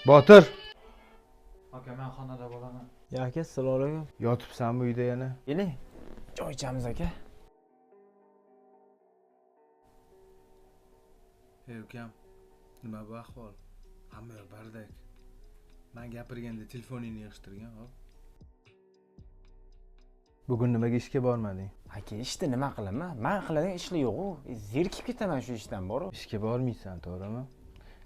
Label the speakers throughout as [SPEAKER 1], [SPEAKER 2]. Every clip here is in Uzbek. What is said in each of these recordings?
[SPEAKER 1] Botir.
[SPEAKER 2] Aka, men xonada bo'laman.
[SPEAKER 3] Ya aka, assalomu alaykum.
[SPEAKER 1] Yotibsanmi uyda yana?
[SPEAKER 3] Keling, choy ichamiz, aka.
[SPEAKER 1] Ey ukam, nima bu ahvol? Hamma yoq bardak. Man gapirganda telefoningni yig'ishtirgin, hop. Bugun nimaga ishga bormading?
[SPEAKER 3] Aka, ishda nima qilaman? Man qiladigan ishlar yo'q-u. Zerikib ketaman shu ishdan boru.
[SPEAKER 1] Ishga bormaysan, to'g'rimi?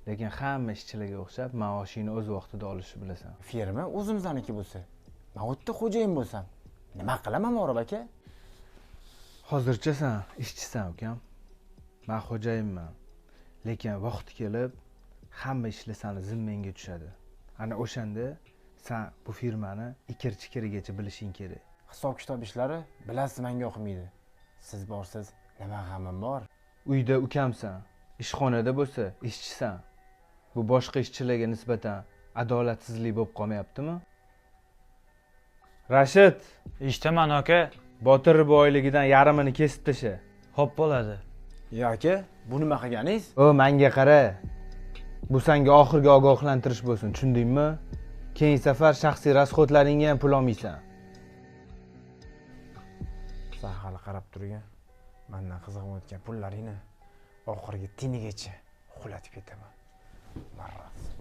[SPEAKER 1] Lekin hamma ishchilarga o'xshab maoshingni o'z vaqtida olishni bilasan.
[SPEAKER 3] Firma o'zimizniki bo'lsa, man u yerda xo'jayin bo'lsam, nima qilaman borib, aka?
[SPEAKER 1] Hozircha san ishchisan, ukam. Man xo'jayinman. Lekin vaqti kelib hamma ishlar sani zimmangga tushadi. Ana o'shanda san bu firmani ikir-chikirigacha bilishing kerak.
[SPEAKER 3] Hisob kitob ishlari, bilasiz, menga yoqmaydi. Siz borsiz, nima g'amim bor?
[SPEAKER 1] Uyda ukamsan, ishxonada bo'lsa ishchisan. Bu boshqa ishchilarga nisbatan adolatsizlik bo'lib qolmayaptimi? Rashid,
[SPEAKER 2] Eshitaman, aka.
[SPEAKER 1] Botir boyligidan yarmini kesib tasha.
[SPEAKER 2] Xo'p bo'ladi.
[SPEAKER 3] Ya aka, bu nima qilganingiz?
[SPEAKER 1] O, menga qara. Bu senga oxirgi ogohlantirish bo'lsin, tushundingmi? Keyingi safar shaxsiy расход laringga ham pul olmaysan.
[SPEAKER 3] San hali qarab turgin. Mandan qizg'inayotgan pullaringni oxirgi tinigacha uxlatib ketaman. Maraz.